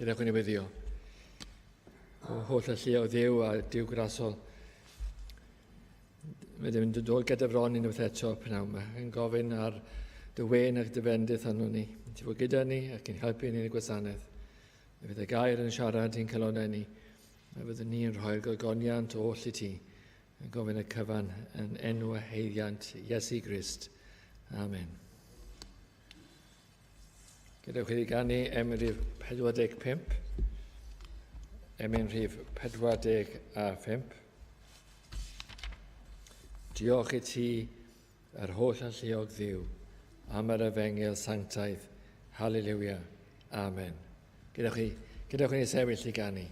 Gadewch i ni weddio. O holl allu o Dduw a Duw grasol. Mae ddim yn dod gyda fron unwaith eto pnawn yma, yn gofyn ar dy wen ac dy fendith arno ni. Ti fod gyda ni ac yn helpu ni yn y gwasanaeth. A fydd y gair yn siarad i'n calonnau ni, a fyddwn ni yn rhoi'r gogoniant oll i ti, yn gofyn y cyfan yn enw a haeddiant Iesu Grist. Amen. Gadewch iddi ganu emyn rhif 45. Emyn rhif 45. Diolch i ti, yr holl alluog Dduw, am yr efengyl sanctaidd. Haleluia. Amen. Gadewch i, gadewch i ni sefyll i ganu.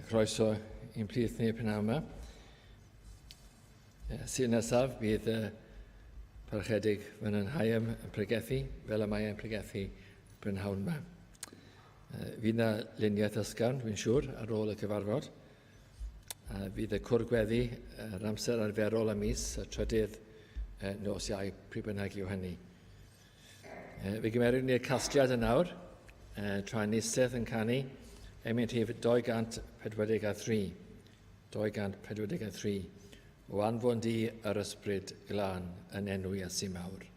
Croeso i'n plith ni y prynhawn yma. Sul nesaf bydd y Parchedig Vernon Higham yn pregethu, fel y mae e'n pregethu prynhawn yma. Fydd yna luniaeth ysgafn, dwi'n siŵr, ar ôl y cyfarfod. Fydd y cwr gweddi yr amser arferol y mis, y trydydd nos Iau, pryd bynnag yw hynny. Fe gymerir ni'r casgliad yn awr, tra Niseth yn canu, emyn rhif 243. 243. O anfon di yr ysbryd glân yn enw Iesu mawr.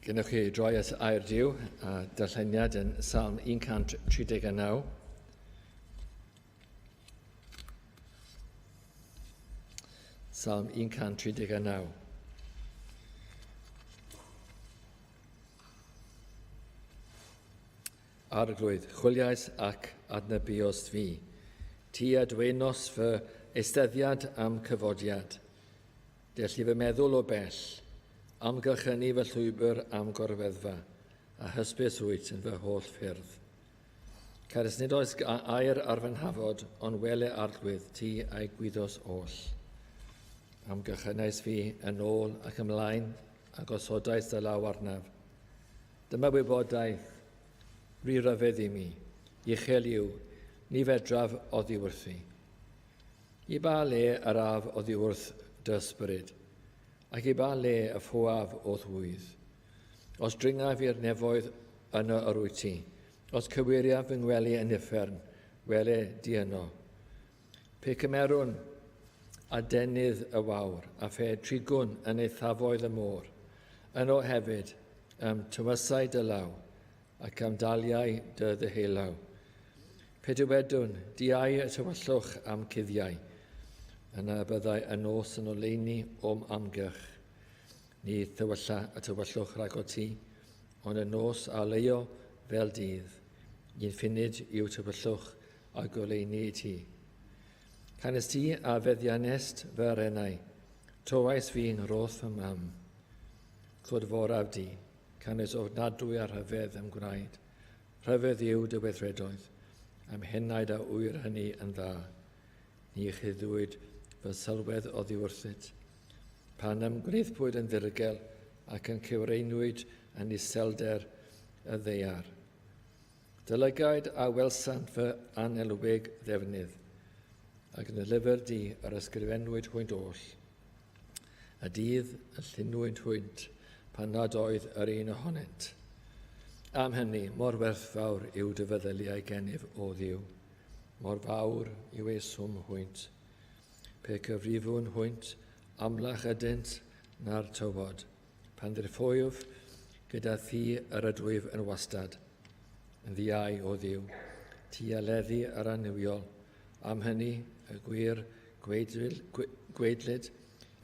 Gennych chi droi at air Duw a darlleniad yn Salm 139. Salm 139. Arglwydd, chwiliais ac adnabiost fi. Ti a dwenos fy eisteddiad am cyfodiad. Deall i fy meddwl o bell, amgylchynu fy llwybr a'm gorfeddfa, a hysbys wyt yn fy holl ffyrdd. Carys nid oes air ar fy nhafod, ond wele Arglwydd, ti a'i gwyddos oll. Amgylchynais fi yn ôl ac ymlaen, a gosodais dy law arnaf. Dyma wybodaeth ry ryfedd i mi, uchel yw, ni fedraf oddi wrthi. I ba le yr af oddiwrth dy ysbryd, ac i ba le y ffoaf o'th ŵydd? Os dringaf i'r nefoedd, yno yr wyt ti. Os cyweiriaf fy ngwely yn uffern, wele di yno. Pe cymerwn adenydd y wawr, a phe trigwn yn eithafoedd y môr, yno hefyd ym tywysai dy law, ac am daliau dy ddeheulaw. Pe dywedwn, diau y tywyllwch am cuddiau, yna y byddai y nos yn oleuni o'm amgylch. Ni thywylla y tywyllwch rhagot ti, ond y nos a leio fel dydd. Un ffunud yw tywyllwch a goleuni i ti. Canys ti a feddianest fy arennau, towais fi yng nghroth fy mam. Clodforaf di, Canys ofnadwy a rhyfedd a'm gwnaed. Rhyfedd yw dy weithredoedd, a'm henaid a ŵyr hynny yn dda. Ni chuddwyd fy sylwedd oddi wrthyt. Pan ym gwnaethpwyd yn ddirgel ac yn cywreinwyd yn iselder y ddaear. Dy lygaid a welsant fy anelwig ddefnydd, ac yn y lyfr di yr ysgrifennwyd hwynt oll. Y dydd y llunwyd hwynt pan nad oedd yr un ohonynt. Am hynny, mor werthfawr yw dy feddyliau gennyf, o Dduw, mor fawr yw eu swm hwynt. Pe cyfrifwn hwynt, amlach ydynt na'r tywod. Pan ddriffoif gyda thi yr ydwyf yn wastad. Yn ddiau, o Dduw, ti a leddi yr annuwiol, Am hynny, y gwir gwaedlyd,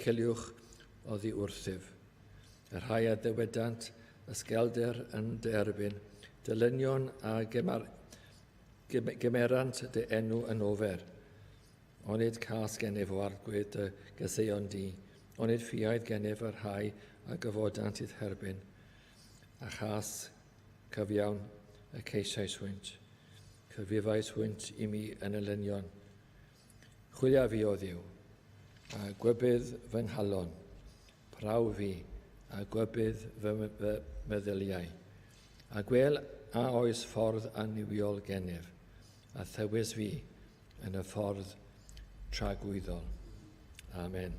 ciliwch oddi wrthyf. Y rhai a ddywedant ysgelder yn dy erbyn, dylynion a gymar, gymerant dy enw yn ofer. Onid cas gennyf o arglwydd dy geseion di, onid ffiaidd gennyf y rhai a gyfodant i'th herbyn, a chas cyfiawn y ceisiais hwynt. Cyfrifais hwynt i mi yn elynion. Chwilia fi, o Dduw, a gwybydd fy nghalon, prawf fi, a gwybydd fy, fy meddyliau. A gwel a oes ffordd annuwiol gennyf, a thywys fi yn y ffordd tragwyddol. Amen.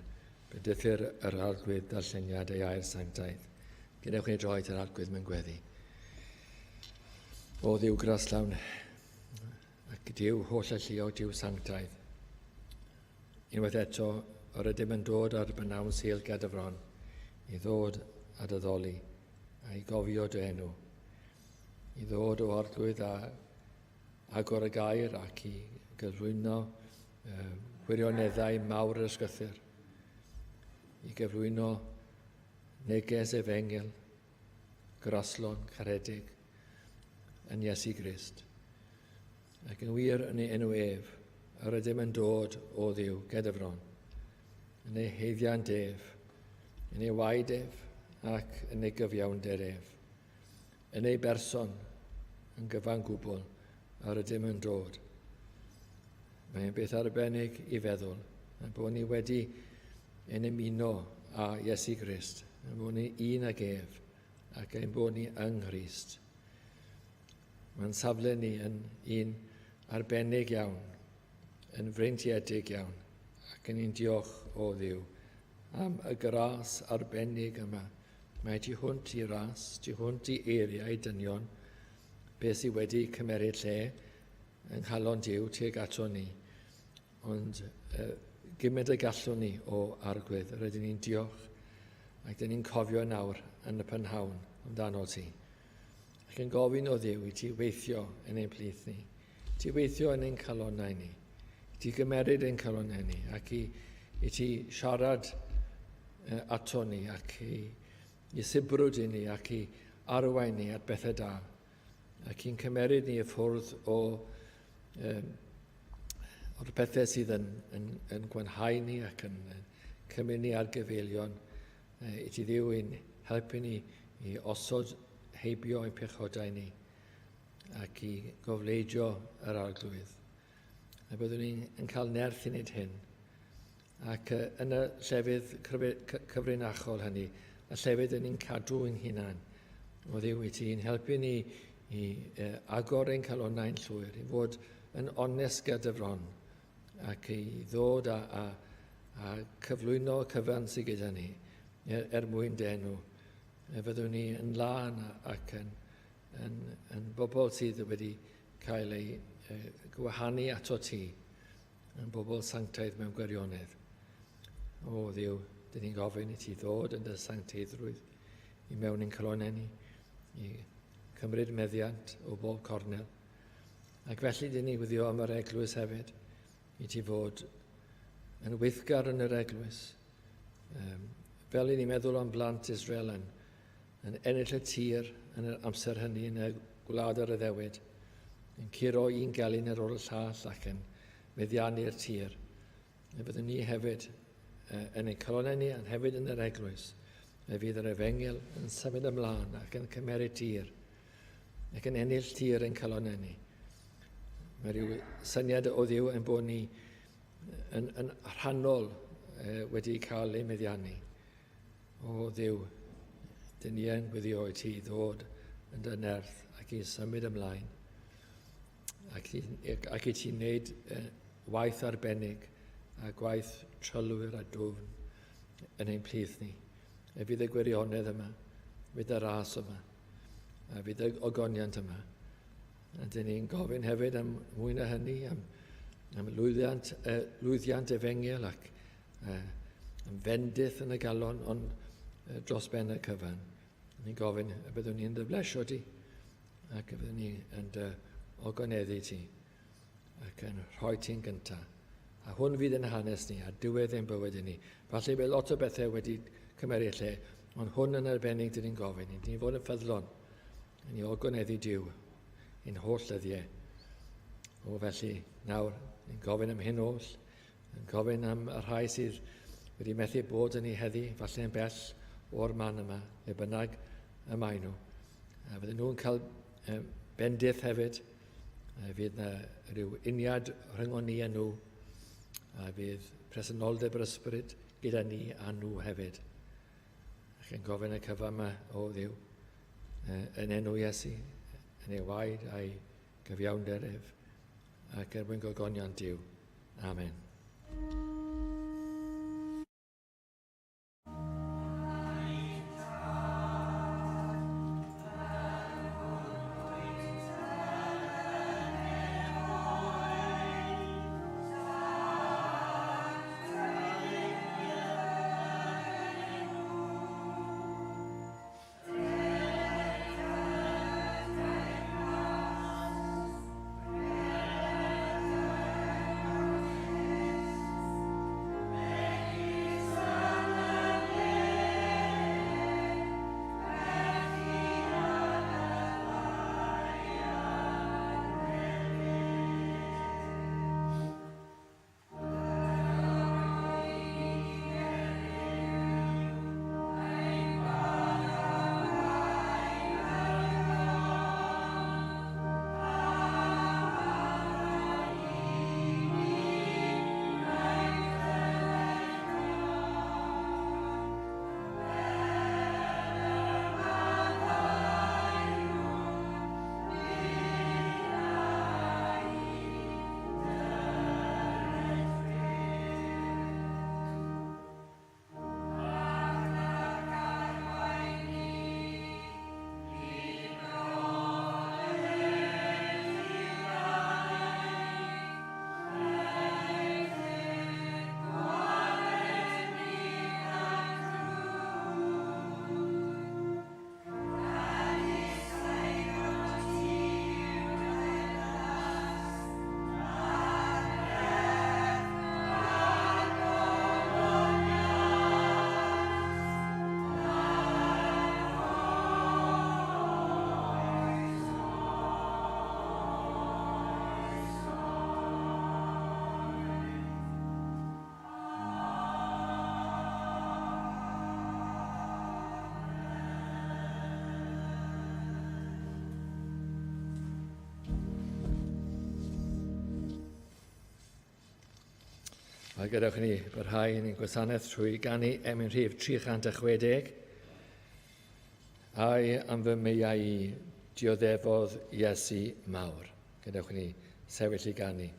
Bendithir yr Arglwydd darlleniad ei air sanctaidd. Gadewch i ni droi at yr Arglwydd mewn gweddi. O Dduw graslawn, ac Duw holl alluog, Duw sanctaidd. Unwaith eto, yr ydym yn dod ar bynawn Sul ger dy fron, i ddod a dy ddoli, a i gofio dy enw, i ddod o Arglwydd a agor y gair ac i gyflwyno uh, gwirioneddau mawr yr ysgythyr, i gyflwyno neges efengyl, graslon, caredig, yn Iesu Grist. Ac yn wir yn ei enw ef, yr ydym yn dod o Dduw gedyfron, yn ei heiddiant ef, yn ei waed ef, ac yn ei gyfiawnder ef. Yn ei berson, yn gyfan gwbl, yr ydym yn dod. Mae'n beth arbennig i feddwl ein bod ni wedi ein ymuno â Iesu Grist, ein bod ni un ag ef ac ein bod ni yng Nghrist. Mae'n safle ni yn un arbennig iawn, yn freintiedig iawn, ac yn un diolch o Dduw am y gras arbennig yma. Mae tu hwnt i ras, tu hwnt i eiriau dynion, beth sydd wedi cymeryd lle yng nghalon Duw tuag ato ni. Ond uh, gymaint y gallwn ni o Arglwydd, rydyn ni'n diolch ac dyn ni'n cofio nawr yn y prynhawn. amdano ti. Ac yn gofyn o Dduw i ti weithio yn ein plith ni, ti weithio yn ein calonnau ni, i ti gymeryd ein calonnau ni, ac i, i ti siarad ato ni, ac i, i sibrwd i ni, ac i arwain ni at bethau da, ac i'n cymeryd ni y ffwrdd o, um, o'r pethau sydd yn, yn, yn gwanhau ni ac yn, yn cymryd ni ar gyfeilion, i ti Dduw i'n helpu ni i osod heibio ein pechodau ni ac i gofleidio yr Arglwydd. A byddwn ni'n cael nerth i wneud hyn. Ac yn y llefydd cyfrinachol hynny, y llefydd yn ni'n cadw ein hunan, o Dduw i ti'n helpu ni i agor ein calonnau'n llwyr, i fod yn onest gyda dy fron, ac i ddod a, a, a cyflwyno cyfan sydd gyda ni er, er mwyn dy enw. E fyddwn ni yn lân ac yn, yn, yn bobl sydd wedi cael eu gwahanu ato ti, yn bobl sanctaidd mewn gwirionedd. O Dduw, dyn ni'n gofyn i ti ddod yn dy sancteiddrwydd i mewn i'n calonnau ni, i cymryd meddiant o bob cornel. Ac felly dyn ni'n gwyddio am yr eglwys hefyd, i ti fod yn weithgar yn yr eglwys. Um, fel i ni'n meddwl am blant Israel yn, yn ennill y tir yn yr amser hynny yn y gwlad yr addewid, yn curo un gelyn ar ôl y llall ac yn meddiannu'r tir. Y byddwn ni hefyd yn ein calonnau ni, ond hefyd yn yr eglwys, y fydd yr efengyl yn symud ymlaen ac yn cymeryd tir, ac yn ennill tir ein calonnau ni. Mae rhyw syniad o Dduw yn bod ni yn, yn rhannol wedi cael ei meddiannu. O Dduw, dyn ni yn gweddio i ti ddod yn dy nerth ac i symud ymlaen ac i, ac i ti wneud waith arbennig a gwaith trylwyr a dwfn yn ein plith ni. E fydd y gwirionedd yma, fydd y ras yma, a fydd y ogoniant yma. A dyn ni'n gofyn hefyd am mwy na hynny, am, am lwyddiant, lwyddiant efengyl ac am fendith yn y galon, ond dros ben y cyfan. Ni'n gofyn y byddwn ni'n dy blesio di, ac y byddwn ni yn dy ogoneddu ti, ac yn rhoi ti'n gyntaf. A hwn fydd yn hanes ni, a diwedd ein bywyd i ni. Falle bydd lot o bethau wedi cymeru lle, ond hwn yn arbennig dyn ni'n gofyn. I ni fod yn ffyddlon, i ni ogoneddu Duw, ein holl ddyddiau. O felly, nawr, ni'n gofyn am hyn oll, yn gofyn am y rhai sydd wedi methu bod yn ei heddi, falle yn bell o'r man yma, le bynnag y maen nhw. A fydden nhw'n cael bendith hefyd, a fydd yna rhyw uniad rhyngon ni a nhw, a fydd presenoldeb yr ysbryd gyda ni a nhw hefyd. Ac yn gofyn y cyfan yma o Dduw, yn enw Iesu, yn ei waed a'i gyfiawnder ef, ac er mwyn gogoniant Duw. Amen. A gadewch i ni barhau yn ein gwasanaeth trwy ganu emyn rhif 360. Ai am fy meiau i dioddefodd Iesu mawr. Gadewch i ni sefyll i ganu.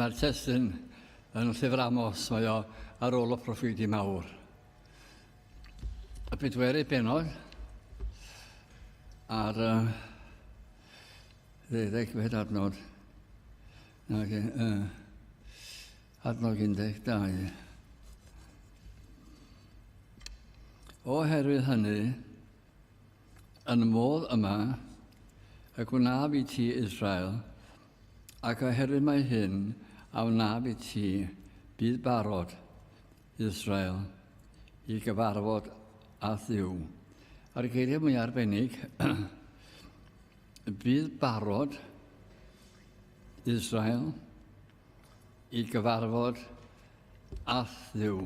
Mae'r testun yn llyfr Amos, mae o ar ôl y proffwydi mawr. Y bedwerydd bennod ar uh, ddeuddegfed adnod, nag, uh, adnod 12. Oherwydd hynny, Yn y modd yma y gwnaf i ti, Israel, ac oherwydd mai hyn a wnaf i ti, bydd barod, Israel, i gyfarfod â Dduw. A'r geiriau mwy arbennig, bydd barod, Israel, i gyfarfod â Dduw.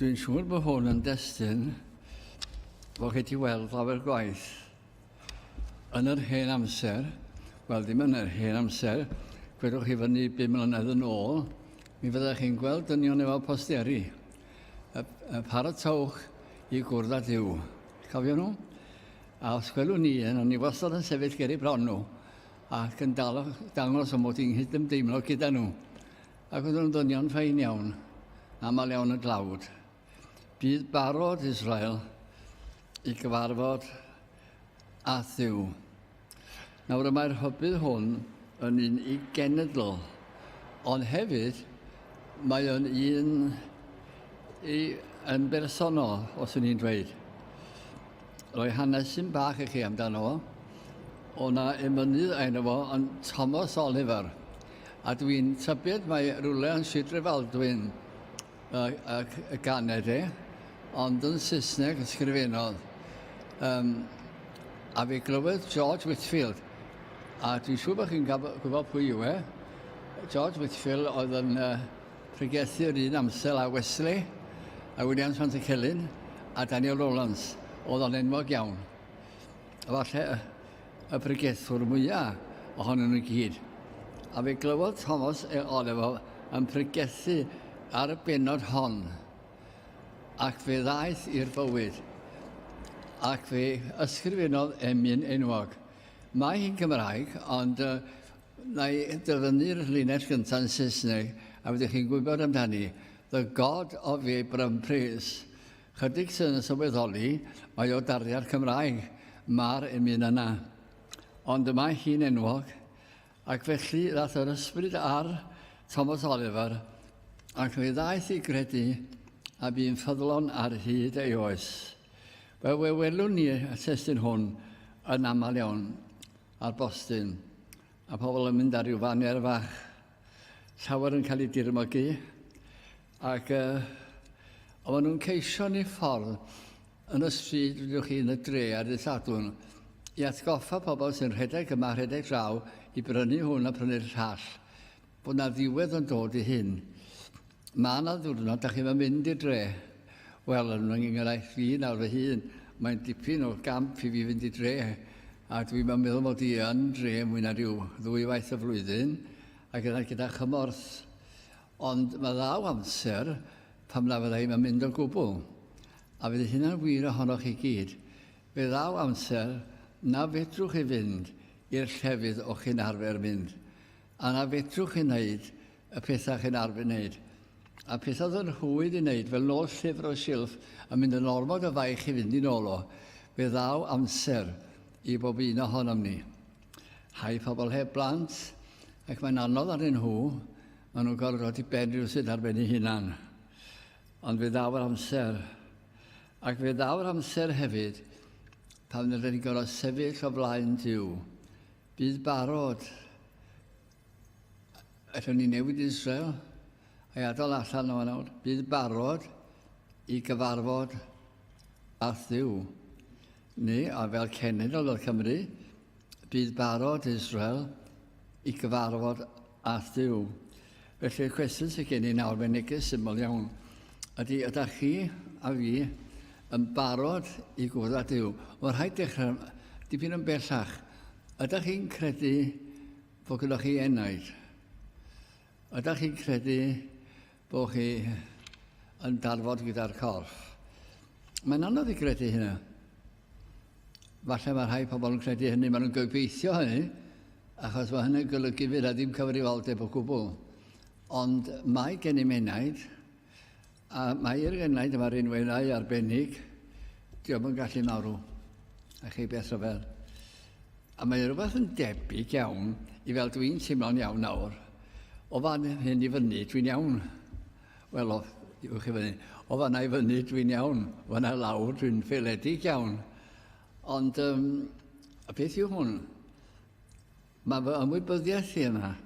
Dwi'n siŵr bod hwn yn destun fod chi wedi weld lawer gwaith. Yn yr hen amser, wel ddim yn yr hen amser, gwedwch chi fyny bum mlynedd yn ôl, mi fyddech chi'n gweld dynion efo posteri. Y, y paratowch i gwrdd â Duw. Cofio nhw? A os gwelwn ni un, o'n i wastad yn sefyll ger eu bron nhw ac yn dal, dangos o mod i'n nghydymdeimlo gyda nhw. Ac oedden nhw'n ddynion ffein iawn, aml iawn yn dlawd. Bydd barod Israel i gyfarfod â Dduw. Nawr y mae'r rhybudd hwn yn un i genedl, ond hefyd mae o'n un i, yn bersonol, os ydyn ni'n dweud. Roi hanesyn bach i chi amdano fo. O na emynydd enw fo yn Thomas Oliver. A dwi'n tybied mae rhywle yn Sir Drefaldwyn y, y, y ganed e, ond yn Saesneg ysgrifennodd. Um, a fe glywodd George Whitfield, a dwi'n siŵr bod chi'n gwybod pwy yw e. George Whitfield oedd yn uh, pregethu yr un amser â Wesley, a Williams Pantycelyn, a Daniel Rowlands. Oedd o'n enwog iawn. A falle y pregethwr mwyaf ohonyn nhw i gyd. A fe glywodd Thomas E. Oliver yn pregethu ar y bennod hon, ac fe ddaeth i'r bywyd, ac fe ysgrifennodd emyn enwog. Mae hi'n Gymraeg, ond uh, na i dyfynnu'r linell gyntaf yn Saesneg, a fyddwch chi'n gwybod amdani. The God of Abraham Praise. Chydig sydd yn sylweddoli mae o darddiad Cymraeg mae'r emyn yna. Ond y mae hi'n enwog, ac felly ddaeth yr ysbryd ar Thomas Oliver, ac fe ddaeth i gredu a bu'n ffyddlon ar hyd ei oes. Wel, fe welwn ni y testun hwn yn aml iawn ar bostyn, a pobl yn mynd ar ryw faner fach, llawer yn cael ei dirmygu, Ac uh, oedden nhw'n ceisio ni ffordd yn y stryd, rydych chi, yn y dre ar ddydd Sadwrn, i atgoffa pobl sy'n rhedeg yma, rhedeg draw, i brynu hwn a prynu'r llall, bod na ddiwedd yn dod i hyn. Mae yna ddiwrnod, da chi'n mynd i'r dre. Wel, yn enghraifft fi nawr fy hun, mae'n dipyn o gamp i fi fynd i dre, a dwi'n meddwl mod i yn dre mwy na rhyw ddwy waith y flwyddyn, ac yna gyda chymorth. Ond mae ddaw amser pam na fydda i'm yn mynd o gwbl. A fydd hynna'n wir ohonoch chi gyd. Fe ddaw amser na fedrwch chi fynd i'r llefydd o'ch chi'n arfer mynd. A na fedrwch chi wneud y pethau chi'n arfer wneud. A pethau oedd yn rhwydd i wneud, fel nôl llyfr o silff yn mynd yn ormod o faich i fynd i nôl o. Fe ddaw amser i bob un ohonom ni. Rhai pobl heb blant, ac mae'n anodd arnyn nhw, maen nhw'n gorfod dod i ben rhywsut ar ben eu hunan. Ond fe ddaw'r amser. Ac fe ddaw'r amser hefyd pan rydyn ni'n gorfod sefyll o flaen Duw. Bydd barod. Allwn ni newid Israel a'i adael allan o nawr. Bydd barod i gyfarfod â Dduw. Neu, a fel cenedl fel Cymru, bydd barod Israel i gyfarfod â Dduw. Felly y cwestiwn sydd gen i nawr, mae'n neges syml iawn, ydy ydych chi a fi yn barod i gwrdd â Duw? Mae'n rhaid dechrau dipyn yn bellach. Ydych chi'n credu fod gyda chi enaid? Ydych chi'n credu bod chi yn darfod gyda'r corff? Mae'n anodd i gredu hynna. Falle mae rhai pobl yn credu hynny, maen nhw'n gobeithio hynny, achos mae hynny'n golygu fydd na ddim cyfrifoldeb o gwbl. Ond mae gennym enaid, a mae'r enaid yma'r unwenau arbennig, diolch yn gallu marw, a chi beth rhyfedd. A mae rhywbeth yn debyg iawn i fel dwi'n teimlo'n iawn nawr. O fan hyn i fyny, dwi'n iawn. Wel, o, uwch i fyny. O fanna i fyny, dwi'n iawn. O fanna lawr, dwi'n ffaeledig iawn. Ond um, a beth yw hwn? Mae fy ymwybyddiaeth i yma.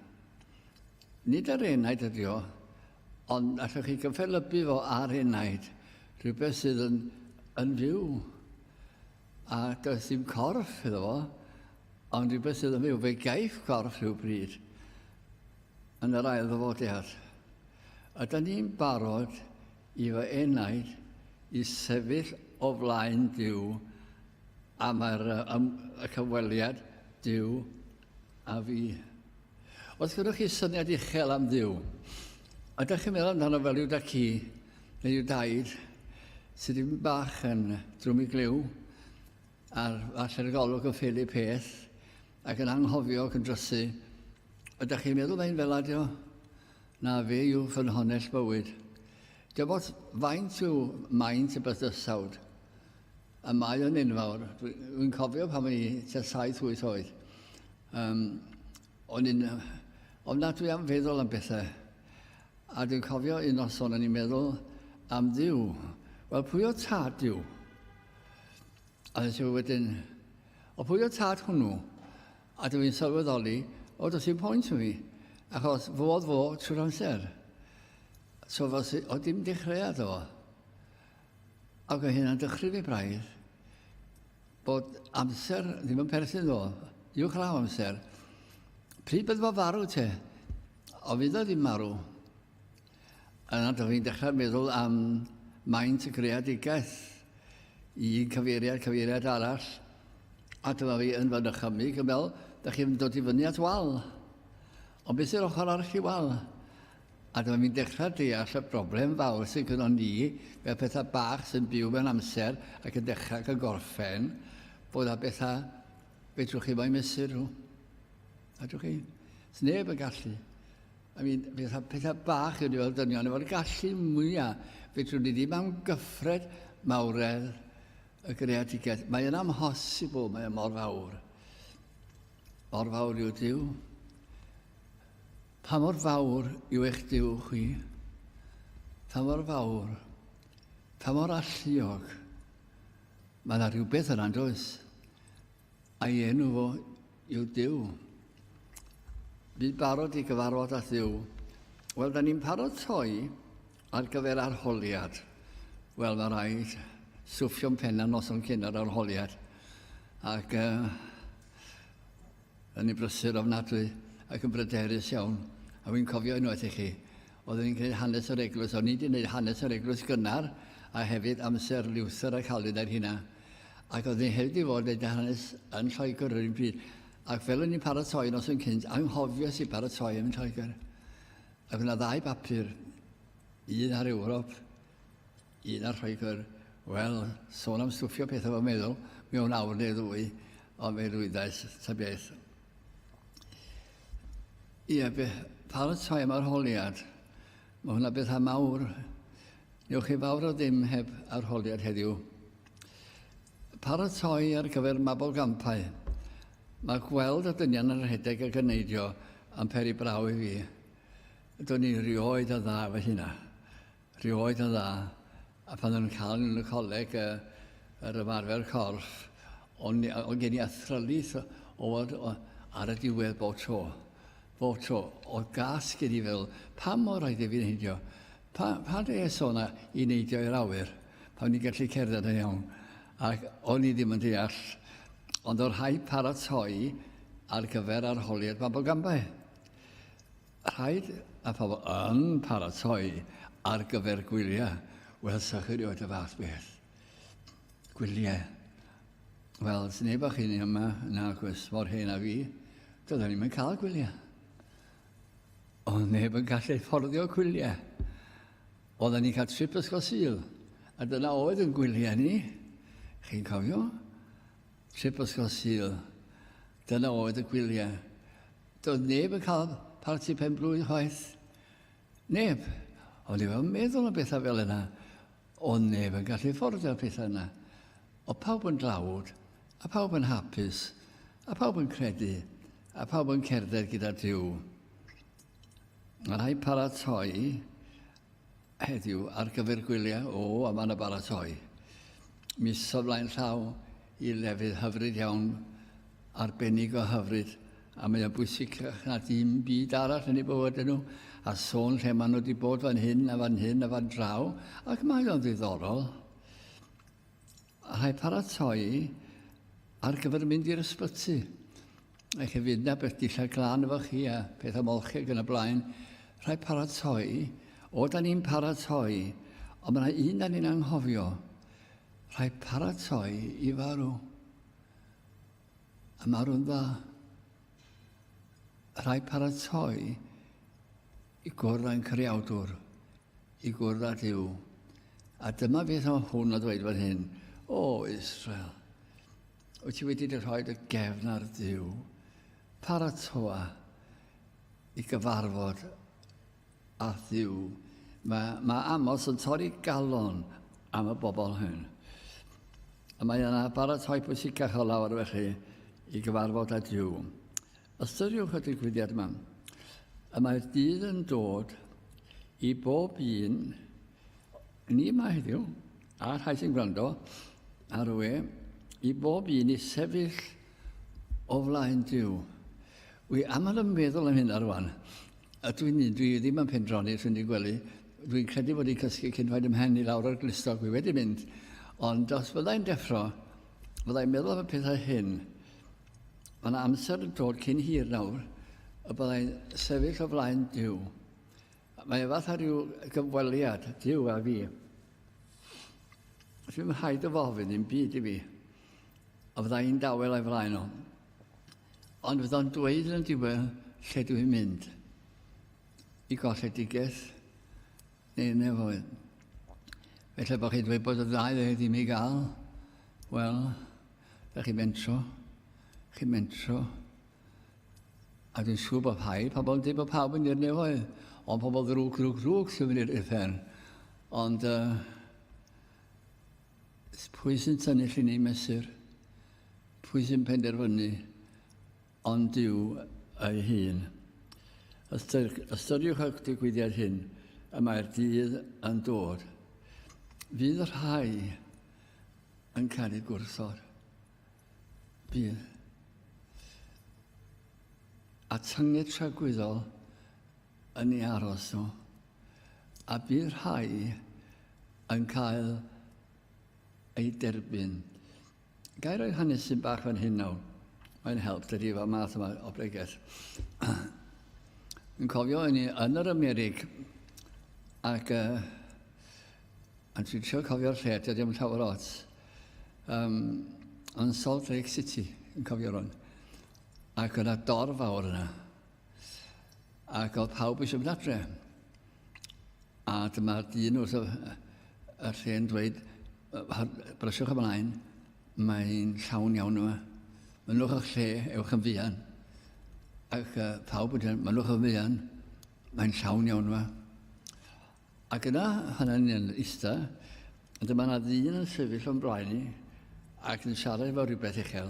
Nid ar enaid ydi o, ond allwch chi gyffelybu fo ar enaid, rhywbeth sydd yn, yn fyw. A does dim corff iddo fo, ond rhywbeth sydd yn fyw. Fe gaiff corff rhywbryd yn yr ail ddyfodiad. Ydy ni'n barod i fy enaid i sefyll o flaen Duw? A mae'r um, y cyfweliad Duw a fi. Os gyda chi syniad uchel am Dduw, ydych chi'n meddwl amdano fel yw da ci neu yw daid sydd ddim bach yn drwm i glyw, a'r falle'r golwg yn ffeili peth, ac yn anghofio ac yn drysu, ydych chi'n meddwl mae'n fel adio? Na, fe yw ffynhonnell bywyd. Dim ots faint yw maint y bydysawd, y mae o'n enfawr. Dwi'n cofio pan o'n i tua 7-8 oed. Um, o'n i'n ofnadwy am feddwl am bethau. A dwi'n cofio un noson o'n i'n meddwl am Dduw. Wel, pwy o tad Duw? A nes i wedyn, o pwy o tad hwnnw? A dwi'n sylweddoli, o, does dim pwynt i fi, achos fo oedd fo trwy'r amser. So fo, o dim dechreuad o. Ac oedd hynna'n dychryn fi braidd, bod amser ddim yn perthyn ddo, uwchlaw amser. Pryd bydd fo farw te? O fydd o ddim marw. Yna dw i'n dechrau meddwl am maint y greadigaeth i un cyfeiriad, cyfeiriad arall, a dyma fi yn fy nychymyg yn fel, da chi'n dod i fyny at wal. Ond beth sy'r ochr arall i wal? A dyma fi'n dechrau deall y broblem fawr sydd gyda ni fel pethau bach sy'n byw mewn amser ac yn dechrau ac yn gorffen, bod yna bethau fedrwch chi mo'u mesur nhw. Fedrwch chi? Sneb yn gallu. I mean, pethau, pethau bach yw ni fel dynion, efo'r gallu mwyaf, fedrwn ni ddim amgyffred mawredd y greadigaeth. Mae yn amhosibl, mae yn mor fawr. Mor fawr yw Duw. Pa mor fawr yw eich Duw chwi? Pa mor fawr? Pa mor alluog? Mae yna rhywbeth yna, does? A'i enw fo yw Duw. Bydd barod i gyfarfod â Dduw. Wel, da ni'n paratoi ar gyfer arholiad. Wel, mae rhaid swffio'n penna noson cyn yr arholiad. Ac uh, yn ei brysur ofnadwy ac yn bryderus iawn. A fi'n cofio unwaith i chi, oeddwn i'n gwneud hanes yr eglwys, o'n i wedi gwneud hanes yr eglwys gynnar, a hefyd amser Luther a Calvin a'r hynna. Ac oedd ni hefyd i fod wneud hanes yn Lloegr yr un pryd. Ac fel o'n i'n paratoi nos yn cynt, anghofies i baratoi am Lloegr. Ac yna ddau bapur, un ar Ewrop, un ar Lloegr. Wel, sôn am stwffio pethau fo meddwl, mewn awr neu ddwy, ond fe lwyddais ta beth. Ie, be, paratoi am arholiad, mae hwnna bethau mawr. Newch chi fawr o ddim heb arholiad heddiw. Paratoi ar gyfer mabolgampau. Mae gweld y dynion yn rhedeg ac yn neidio yn peri braw i fi. Do'n i rioed yn dda efo hynna. Rioed yn dda. A pan o'n cael yn y coleg y, yr ymarfer corff, o'n, o'n gen i athrylith o fod ar y diwedd bob tro. Bob tro. Oedd gas gen i feddwl, pam mor rhaid i fi neidio? Pa, pa res o 'na i neidio i'r awyr? Pan o'n i'n gallu cerdded yn iawn. Ac o'n i ddim yn deall, ond oedd rhaid paratoi ar gyfer arholiad Mabolgambau. Rhaid, a phobl yn paratoi ar gyfer gwyliau. Wel, sa chi rioed y fath beth. Gwyliau. Wel, neb o'ch chi'n yma, na, gwrs, mor hen a fi, doeddwn ni'm yn cael gwyliau. Oedd neb yn gallu fforddio gwyliau. Oedden ni'n cael trip ysgol Sul, a dyna oedd yn gwyliau ni. Chi'n cofio? Trip ysgol Sul. Dyna oedd y gwyliau. Doedd neb yn cael parti pen blwydd chwaith. Neb. O'n i'n meddwl am bethau fel yna. Oedd neb yn gallu fforddio'r pethau yna. Oedd pawb yn dlawd, a pawb yn hapus, a pawb yn credu, a pawb yn cerdded gyda Duw. Mae rhaid paratoi heddiw ar gyfer gwyliau. O, a mae yna baratoi. Mis o flaen llaw i lefydd hyfryd iawn, arbennig o hyfryd, a mae o'n bwysicach na dim byd arall yn eu bywydau nhw, a sôn lle maen nhw wedi bod fan hyn a fan hyn a fan draw, ac mae o'n ddiddorol. A rhaid paratoi ar gyfer mynd i'r ysbyty. Ac hefyd na beth dillad glân efo chi a peth ymolchi ac yn y blaen. Rhaid paratoi. O, da ni'n paratoi. Ond mae yna un da ni'n anghofio. Rhaid paratoi i farw. A marw'n dda. Rhaid paratoi i gwrdd â'n creawdwr, i gwrdd â Duw. A dyma beth o hwn a dweud fan hyn, O Israel, wyt ti wedi dy rhoi dy gefn ar Dduw? Paratoa i gyfarfod â Dduw. Mae, mae Amos yn torri galon am y bobl hyn. A mae yna baratoi pwysicach o lawer felly i gyfarfod â Duw. Ystyriwch y digwyddiad yma. Y mae'r dydd yn dod i bob un, ni yma heddiw, a'r rhai sy'n gwrando ar y we, i bob un i sefyll o flaen Duw. Wi aml yn meddwl am hynna rwan. A dwi'n un, dwi ddim yn pendroni wrth fynd i gwely. Dwi'n credu bod i'n cysgu cyn rhaid ymhen i lawr ar glustog, wi wedi mynd. Ond os fyddai'n deffro, fyddai'n meddwl am y pethau hyn. Mae yna amser yn dod cyn hir nawr y byddai'n sefyll o flaen Duw. Mae e fatha rhyw gyfweliad, Duw a fi. Dwi'n rhaid o fofyn ddim byd i fi. A fyddai'n dawel o'i flaen o. Ond fyddo'n dweud yn y diwedd lle dwi'n mynd. I golledigaeth neu nefoedd. Felly bod chi'n dweud bod y ddau le ddim i gael, wel, da chi'n mentro, chi'n mentro. A dwi'n siŵr bod rhai pobl yn dweud bod pawb yn i'r nefoedd, ond pobl ddrwg, ddrwg, ddrwg sy'n mynd i'r uffern. Ond uh, pwy sy'n tynnu llinyn mesur? Pwy sy'n penderfynu ond Duw ei hun? Ystyriwch y digwyddiad hyn, y mae'r dydd yn dod. Fydd rhai yn cael eu gwrthod. Bydd. A tynged tragwyddol yn ei aros nhw. A bydd rhai yn cael ei derbyn. Ga i roi hanesyn bach fan hyn nawr? Mae'n help, dydy, fel math yma o bregeth. Yn cofio yn, yn yr Amerig, ac uh, a dwi'n trio cofio'r lle, dydy o'm llawer ots. Um, yn Salt Lake City, yn cofio rwan. Ac yna dorf fawr yna. Ac oedd pawb eisiau mynd adre. A dyma'r dyn wrth y, y lle'n dweud, brysiwch ymlaen, mae'n llawn iawn yma. Mynnwch eich lle, ewch yn fuan. Ac uh, pawb yn dweud, mynnwch yn fuan, mae'n llawn iawn yma. Ac yna, pan o'n i'n ista, dyma yna ddyn yn sefyll o'n blaen i ac yn siarad efo rhywbeth uchel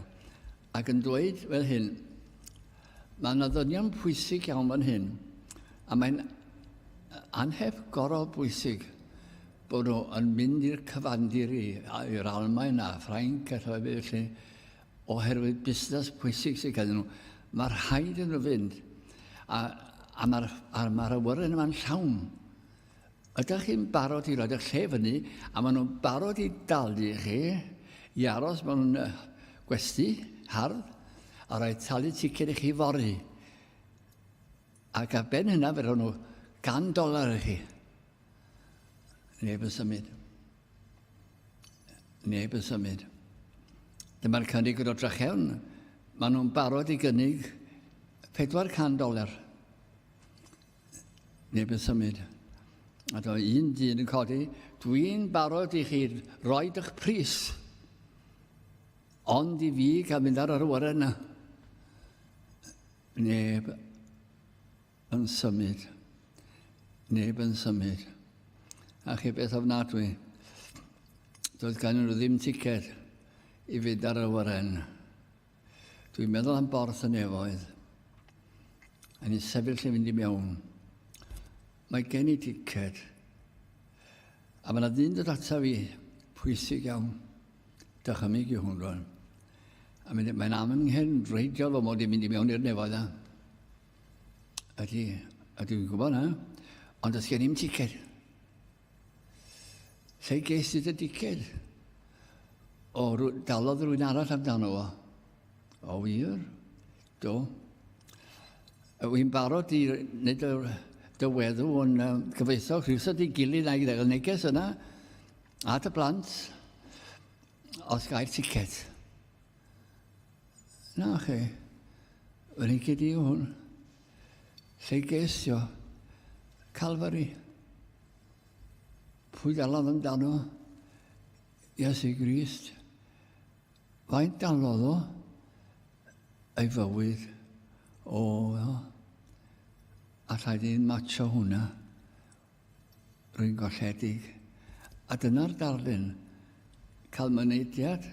ac yn dweud fel hyn, mae yna ddynion pwysig iawn fan hyn a mae'n anhebgorol bwysig bod nhw yn mynd i'r cyfandir i'r Almaen a Ffrainc a llefydd felly oherwydd busnes pwysig sydd ganddyn nhw. Mae rhaid iddyn nhw fynd. A, a mae'r ma awyren yma'n llawn. Ydych chi'n barod i roed eich lle fyny, a maen nhw'n barod i dalu chi i aros mewn gwesty hardd, a rhoi talu ticed i chi fory. Ac ar ben hynna, fe ro'n nhw $100 i chi. Neb yn symud. Neb yn symud. Dyma'r cynnig yn dod drachefn. Maen nhw'n barod i gynnig 400 doler. Neb yn symud. A dyma un dyn yn codi, dwi'n barod i chi roi eich pris, ond i fi cael mynd ar yr awyren yna. Neb yn symud. Neb yn symud. A chi beth ofnadwy. Doedd gan nhw ddim ticed i fynd ar yr awyren. Dwi'n meddwl am borth y nefoedd. A ni'n sefyll i fynd i mewn. Mae gen i ticed. A mae yna ddyn dod ata fi, pwysig iawn. Dychymyg yw hwn rwan. A mae'n amhenreidiol fy mod i'n mynd i mewn i'r nefoedd na. Ydy, a dwi'n gwybod na, ond does gen i'm ticed. Lle ges i dy diced? O, dalodd rhywun arall amdano fo. O wir? Do. Wy'n barod i wneud y dy weddw yn um, gyfoethog rhywsut i gilydd a'i gael neges yna at y blant os gael ticed. Na chi, fy nhiced i yw hwn. Lle ges i o? Calvary. Pwy dalodd amdano? Iesu Grist. Faint dalodd o? Ei fywyd. O, o. Allai ddim matcho hwnna. Rwy'n golledig. A dyna'r darlun. Cael mynediad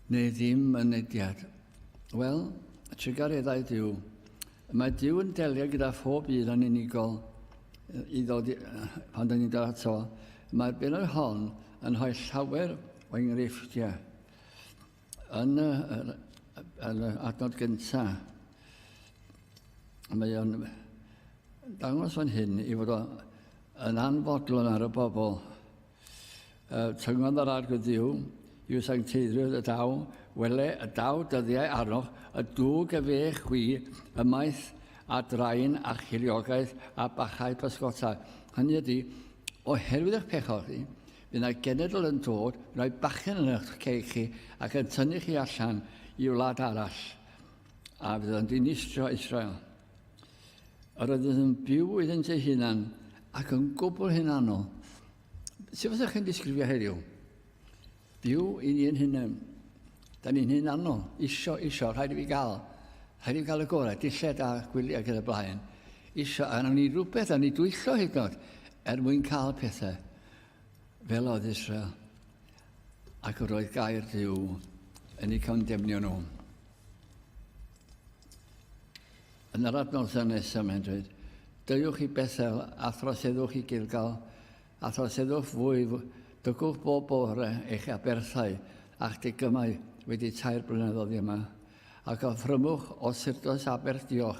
neu ddim mynediad. Wel, trugareddau Duw. Mae Duw yn delio gyda phob un yn unigol i ddod i, pan dyn ni'n dod ato. Mae'r benod hon yn rhoi llawer o enghreifftiau. Yn y, yn y adnod gyntaf, mae o'n dangos fan hyn i fod o yn anfodlon ar y bobl. Tyngodd yr arglwydd Dduw i'w sancteiddrwydd y daw, wele y daw dyddiau arnoch, y dwg y fe chwi ymaith a drain a chiliogaeth a bachau pysgota. Hynny ydy, oherwydd eich pechod chi, fydd yna genedl yn dod, yn rhoi bachgen yn eich ceg chi ac yn tynnu chi allan i wlad arall, a fydd yn dinistrio Israel. Yr oeddent yn byw iddynt eu hunan ac yn gwbl hunanol. Sut fyddech chi'n disgrifio heddiw? Byw i ni yn hunain. Da ni'n hunanol. Isio, isio, rhaid i fi gael. Rhaid i fi gael y gorau, dillad a gwyliau gyda blaen. Isio, a nawn ni rhywbeth, a ni dwyllo hyd yn oed, er mwyn cael pethau. Fel oedd Israel. Ac yr oedd gair Duw yn eu condemnio nhw. Yn yr adnoddau nesaf mae'n dweud, Deuwch i Bethel a throseddwch i Gilgal, a throseddwch fwy, dygwch bob bore eich aberthau a'ch degymau wedi tair blynedd oddi yma, ac offrymwch o surdos aberth diolch.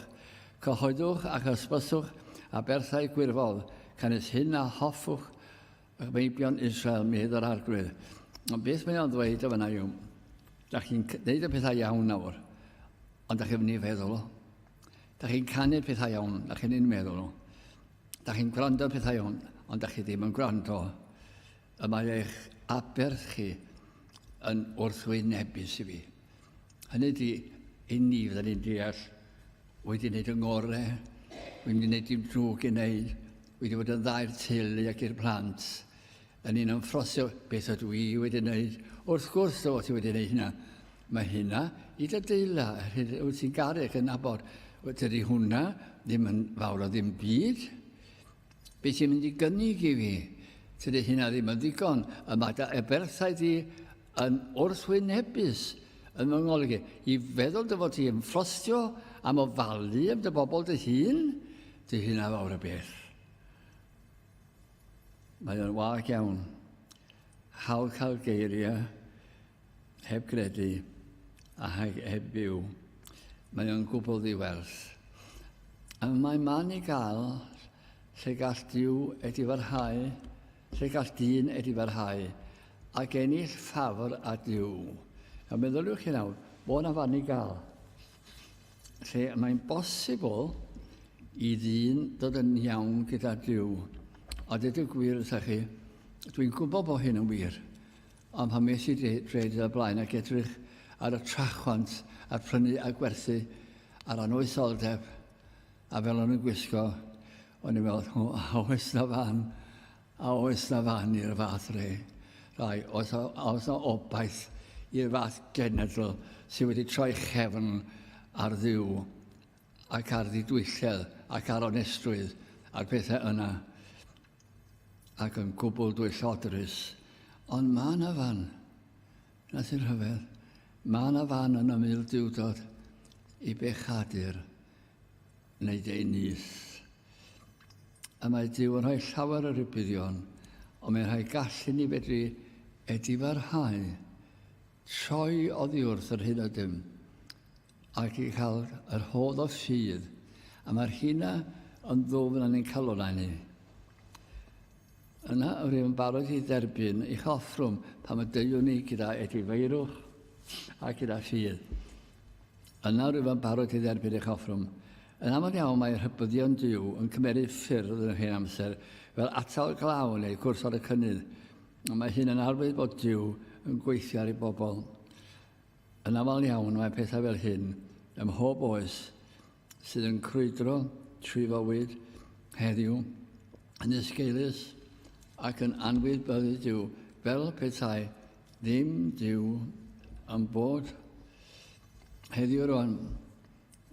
Cyhoeddwch ac hysbyswch aberthau gwirfodd, canys hyn a hoffwch meibion Israel, medd yr Arglwydd. Ond beth mae o'n ddweud o fyna yw, da chi'n gwneud y pethau iawn nawr, Ond da chi'n mynd i feddwl o. Da chi'n canu pethau iawn, da chi'n mynd meddwl o. Da chi'n gwrando pethau iawn, ond da chi ddim yn gwrando. Y mae eich aberth chi yn wrthwynebus i fi. Hynny ydy, i ni fydden ni'n deall, wedi wneud yng ngorau, wedi wneud dim drwg i wneud, wedi bod yn dda i'r teulu ac i'r plant, yn un ymffrostio beth ydw i wedi wneud. Wrth gwrs dy fod ti wedi wneud hynna. Mae hynna i dy deula, yr hyn wyt ti'n garu ac yn nabod. Dydy hwnna ddim yn fawr o ddim byd. Beth ti'n mynd i gynnig i fi? Tydy hynna ddim yn ddigon. Y mae dy eberthau di yn wrthwynebus yn fy ngolygu. I feddwl dy fod ti yn ffrostio am ofalu am dy bobl dy hun, dy hynna fawr o beth. Mae o'n wag iawn. Hawdd cael geiriau heb gredu a heb byw. Mae o'n gwbl ddiwerth. A mae man i gael lle gall Duw edifarhau, lle gall dyn edifarhau, ac ennill ffafr â Duw. A meddyliwch chi nawr, bod na fan i gael. lle mae'n bosibl i ddyn dod yn iawn gyda Duw. A dweud y gwir wrthych chi, dwi'n gwybod bod hyn yn wir, ond pan mes i dweud y blaen ac edrych ar y trachwant a'r prynu a gwerthu a'r anwytholdeb a fel o'n nhw'n gwisgo, o'n i'n meddwl, o, a oes na fan A oes 'na fan i'r fath re? Rai, oes, a oes 'na obaith i'r fath genedl sydd wedi troi chefn ar Dduw ac ar ddidwylledd ac ar onestrwydd a'r pethau yna ac yn gwbl dwyllodrus. Ond mae yna fan, na sy'n rhyfedd, mae yna fan yn ymyl duwdod i bechadur wneud ei nyth. A mae Duw yn rhoi llawer o rybuddion, ond mae'n rhoi gallu ni fedru edifarhau, troi oddi wrth yr hyn ydym, ac i cael yr hodd o ffydd. A mae'r hynna yn ddwfn yn ein calonnau ni. Yna, rwyf yn barod i dderbyn eich offrwm pan y deuwn ni gyda edifeirwch a gyda ffydd. Yna rwyf yn barod i dderbyn eich offrwm. Yn aml iawn mae rhybuddion Duw yn cymeryd ffyrdd yn yr hen amser, fel atal glaw neu gwrthod y cynnydd. Ond mae hyn yn arwydd bod Duw yn gweithio ar ei bobl. Yn aml iawn mae pethau fel hyn ym mhob oes sydd yn crwydro trwy fywyd heddiw yn esgeulus ac yn anwybyddu Duw fel petai ddim Duw yn bod. Heddiw rwan,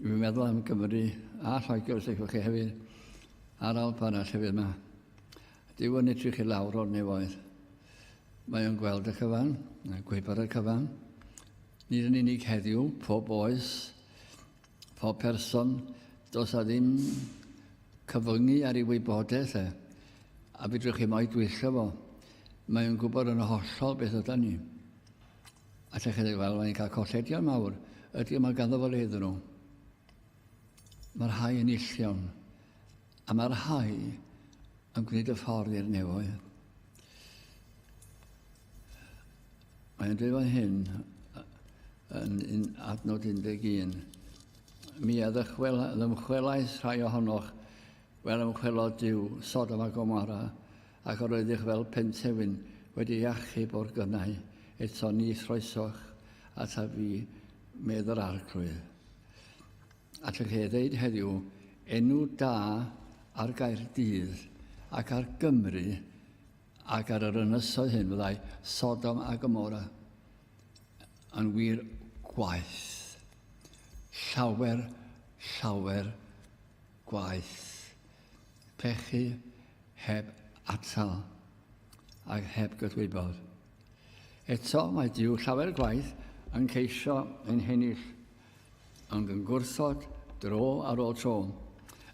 dwi'n meddwl am Gymru a Lloegr, os licwch chi hefyd, a'r Alban a llefydd yma. Duw yn edrych i lawr o'r nefoedd. Mae o'n gweld y cyfan, mae'n gwybod y cyfan. Nid yn unig heddiw, pob oes, pob person, does a ddim cyfyngu ar ei wybodaeth e. A fedrwch chi mo'i dwyllo fo. Mae o'n gwybod yn hollol beth yda ni. A lle chi ddweud, wel, mae'n cael colledion mawr. Ydy, mae ganddo fo le iddyn nhw. Mae'r rhai yn illion, a mae'r rhai yn gwneud y ffordd i'r nefoedd. Mae'n dweud fan hyn, yn un, adnod 11, mi a ddychwel, ddymchwelais rhai ohonoch fel ymchwelodd Duw Sodom a Gomorra, ac yr oeddych fel pentewyn wedi achub o'r gynnau, eto ni throesoch ataf fi, medd yr Arglwydd. Allwch chi ddeud heddiw enw da ar Gaerdydd ac ar Gymru ac ar yr ynysoedd hyn fyddai Sodom a Gomorra yn wir gwaith. Llawer, llawer gwaith. Pechu heb atal ac heb gydwybod. Eto, mae Duw llawer gwaith yn ceisio ein hennill, ond yn gwrthod dro ar ôl tro.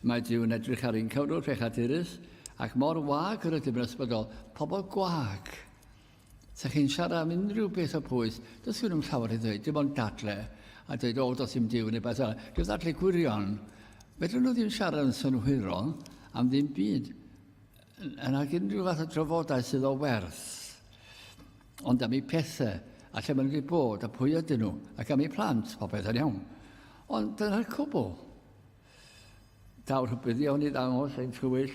Mae Duw yn edrych ar ein cyfrwr pechadurus, ac mor wag yr ydym yn ysbrydol, pobl gwag. Sa chi'n siarad am unrhyw beth o pwys, does gen nhw'm llawer i ddweud, dim ond dadle, a dweud, o, does dim Duw neu beth fel. Dwi'n ddadle gwirion. Fedrwn nhw ddim siarad yn synhwyrol am ddim byd. Yn ag unrhyw fath o drafodaeth sydd o werth, ond am eu pethau, a lle maen nhw wedi bod, a pwy ydyn nhw, ac am eu plant, popeth yn iawn. Ond dyna'r cwbl. Daw'r rhybuddion i ddangos ein twyll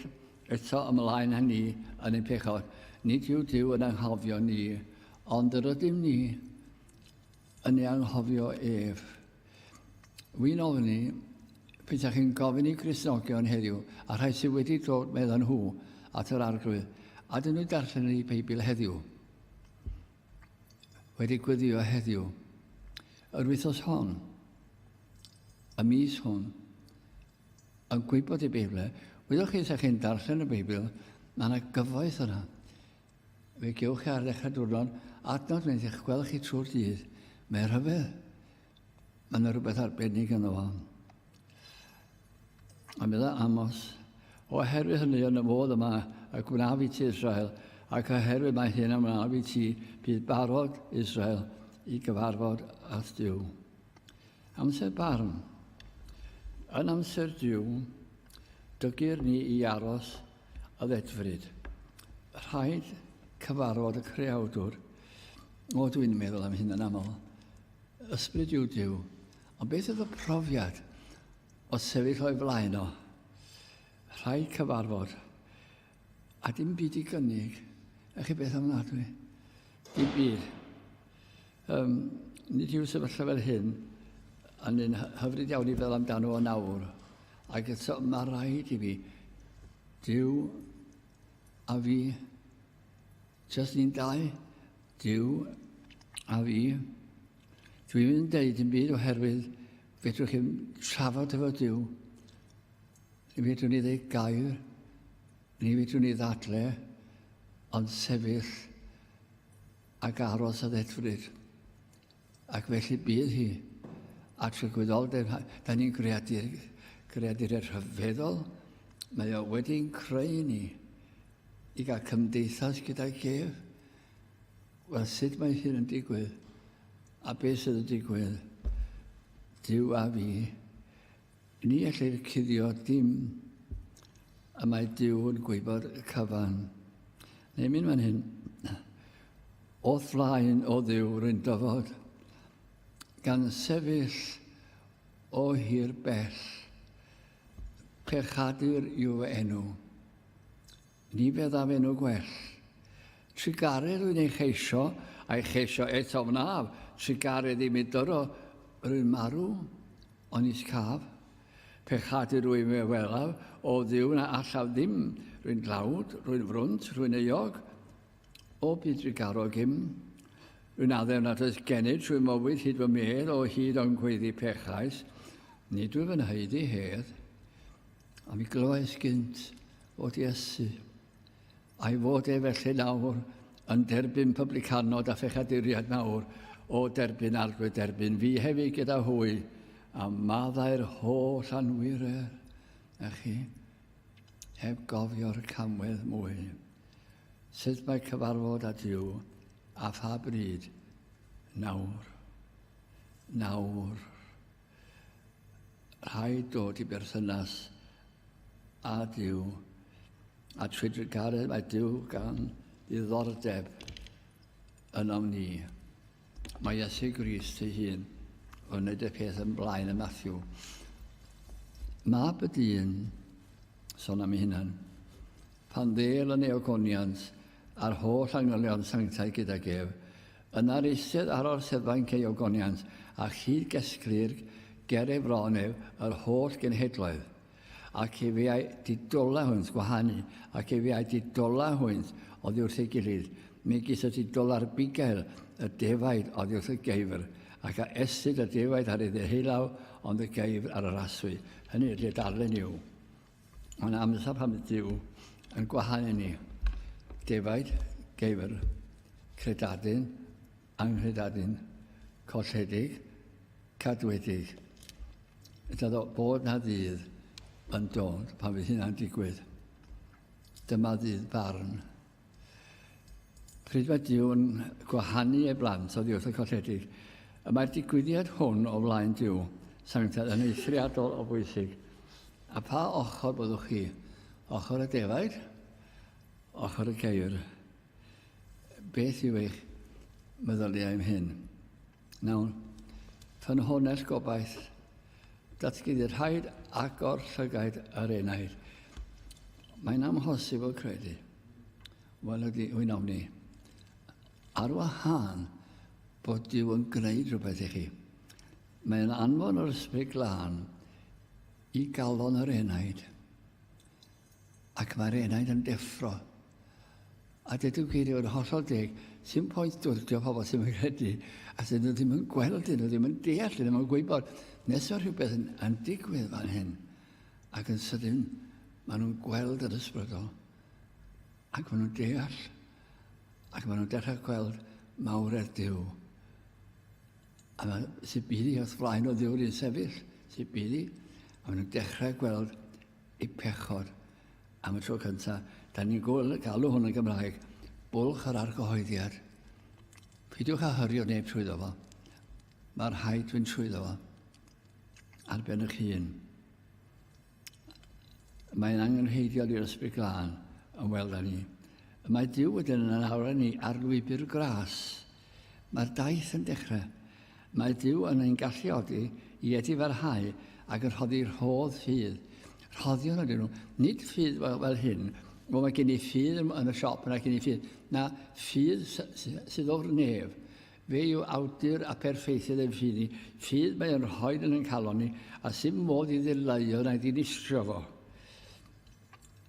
eto ymlaen â ni yn ein pechod. Nid yw Duw yn anghofio ni, ond yr ydym ni yn ei anghofio ef. Wy'n ofni, petai chi'n gofyn i Gristnogion heddiw, a rhai sydd wedi dod, meddan nhw, at yr Arglwydd, a dyn nhw'n darllen eu Beibl heddiw, wedi gweddio heddiw, yr wythnos hon, y mis hwn, yn gwybod y Beibl, wyddoch chi, os chi'n darllen y Beibl, mae yna gyfoeth yna. Fe gewch chi ar ddechrau diwrnod adnod wneud eich gweld chi trwy'r dydd. Mae'n rhyfedd. Mae yna rhywbeth arbennig ynddo fo. A medda Amos, oherwydd hynny yn y modd yma y gwnaf i ti Israel, ac oherwydd mae hyn a wnaf i ti, bydd barod Israel i gyfarfod at Duw. Amser barn. Yn amser Duw, dygir ni i aros y ddedfryd. Rhaid cyfarfod y creawdwr. O, dwi'n meddwl am hyn yn aml. Ysbryd yw Duw. Ond beth oedd y profiad o sefyll o'i flaen o? Rhaid cyfarfod. A dim byd i gynnig. A chi beth ofnadwy? Dim byd. Um, nid yw sefyllfa fel hyn yn un hyfryd iawn i feddwl amdano o nawr. Ac eto mae rhaid i fi, Duw a fi, just ni'n dau, Duw a fi. Dwi'n mynd deud yn byd oherwydd fedrwch chi'n trafod efo Duw. Ni fedrwn ni ddeud gair, ni fedrwn ni ddadle, ond sefyll ac aros a ddedfryd. Ac felly bydd hi. A trygwyddoldeb, da ni'n greadur, greaduriau rhyfeddol. Mae o wedi'n creu ni i gael cymdeithas gydag ef. Wel, sut mae hyn yn digwydd? A beth sydd yn digwydd? Duw a fi. Ni ellir cuddio dim, y mae Duw yn gwybod y cyfan. Neu mynd fan hyn, o'th flaen o Dduw rwy'n dyfod, gan sefyll o hir bell, pechadur yw fy enw. Ni feddaf enw gwell. Trugaredd rwy'n ei cheisio, a'i cheisio eto wnaf, trugaredd i mi dyro, rwy'n marw, ond nis caf. Pechadur rwyf fe welaf, o Dduw na allaf ddim, rwy'n dlawd, rwy'n frwnt, rwy'n euog, o byd drugarog im. Rwy'n addef nad oes gennyf trwy mywyd hyd fy medd o hyd o'n gweiddi pechais, nid wyf yn haeddu hedd. A mi glywais gynt fod Iesu, a'i fod e felly nawr yn derbyn publicanod a phechaduriaid mawr, o derbyn Arglwydd derbyn fi hefyd gyda hwy, a maddau'r holl anwiredd, na chi, heb gofio'r camwedd mwy. Sut mae cyfarfod â Duw, a pha bryd? Nawr. Nawr. Rhaid dod i berthynas â Duw, a trwy drugaredd mae Duw gan ddiddordeb ynom ni. Mae Iesu Grist ei hun yn wneud y peth yn blaen y Matthew. Mab y dyn, sôn am ei hunan, pan ddêl yn ei ogoniant a'r holl angylion sanctaidd gydag ef, Yna'r eistedd ar orseddfainc ei ogoniant, a chyd-gesglir ger ei fron ef yr holl genhedloedd. Ac efe a'i didola hwynt, gwahanu, ac efe a'i didola hwynt oddi wrth ei gilydd, megis y didola'r bugail y defaid oddi wrth y geifr, ac a esyd y defaid ar ei ddeheulaw, ond y geifr ar yr aswy. Hynny ydy'r darlun yw. Mae'n amser pan fydd Duw yn gwahanu ni. Defaid, geifr, credadun, anghredadun, colledig, cadwedig. Ydy bod na ddydd yn dod pan fydd hynna'n digwydd. Dyma ddydd barn. Pryd mae Duw yn gwahanu ei blant oddi wrth y colledig, y mae'r digwyddiad hwn o flaen Duw sanctaidd yn eithriadol o bwysig. A pha ochr byddwch chi? Ochr y defaid? Ochr y ceir? Beth yw eich meddyliau am hyn? Nawr, ffynhonnell gobaith, datguddiad rhaid agor llygaid yr enaid. Mae'n amhosibl credu. Wel, ydy, wy'n ofni. Ar wahân bod Duw yn gwneud rhywbeth i chi. Mae'n anfon yr ysbryd glân i galon yr enaid. Ac mae'r enaid yn deffro. A dydw geiriau yn hollol deg, sy'n pwynt dwrdio pobl sy'n yn credu, a sy'n nhw ddim yn gweld, nhw ddim yn deall, ddim yn gwybod, nes o rhywbeth yn, yn digwydd fan hyn. Ac yn sydyn, maen nhw'n gweld yr ysbrydol, ac maen nhw'n deall, ac maen nhw'n dechrau gweld mawredd Duw. A mae Sibili wrth flaen o Dduw'r un sefyll, Sibili, a maen nhw'n dechrau gweld eu pechod am y tro cyntaf. Da ni'n galw hwn yn Gymraeg, bwlch yr argyhoeddiad. Peidiwch â hyrio neb trwyddo fo. Mae'r rhaid fynd trwyddo fo. Ar ben eich hun. Mae'n angenrheidiol i'r Ysbryd Glân ymweld â ni. Y mae Duw wedyn yn arwain ni ar lwybr gras. Mae'r daith yn dechrau. Mae Duw yn ein galluogi i edifarhau ac yn rhoddi rhodd ffydd. Rhoddion ydyn nhw. Nid ffydd fel, fel hyn, wel mae gen i ffydd yn y siop, yna gen i ffydd. Na, ffydd sydd o'r nef. Fe yw awdur a perffeithydd ein ffydd ni. Ffydd mae yn rhoi yn ein calon ni, a sy'n modd i ddileuo na'i ddinistrio fo.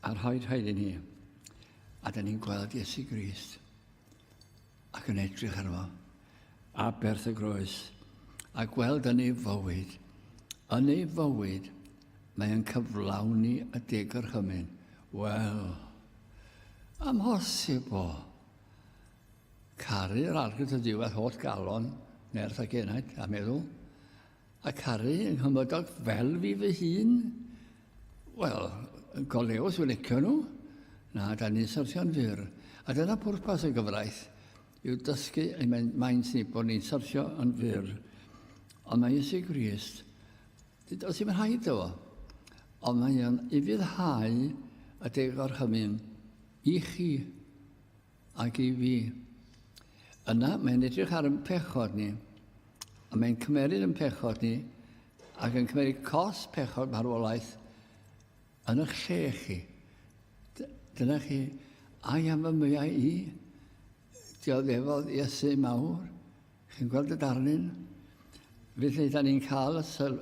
A rhoi rhaid i ni. A da ni'n gweld Iesu Grist ac yn edrych arno fo, aberth y groes, a gweld yn ei fywyd, yn ei fywyd, mae yn cyflawni y deg gorchymyn. Wel, amhosibl. Caru yr Arglwydd y Duw â'r holl galon, nerth ac enaid, a meddwl, a caru yng nghymydog fel fi fy hun. Wel, goleus wy'n licio nhw. Na, da ni'n syrthio'n fyr. A dyna pwrpas y gyfraith, yw dysgu ein maint ni bod ni'n syrthio yn fyr. Ond mae Iesu Grist, does ddim rhaid iddo fo, ond mae o'n ufuddhau y deg gorchymyn i chi ac i fi. Yna, mae'n edrych ar yn pechod ni, a mae'n cymeryd yn pechod ni, ac yn cymeryd cos pechod marwolaeth yn eich lle chi. Dyna chi, ai am fy mwyau i? Dioddefodd Iesu mawr. Chi'n gweld y darlun? Felly, da ni'n cael y, syl,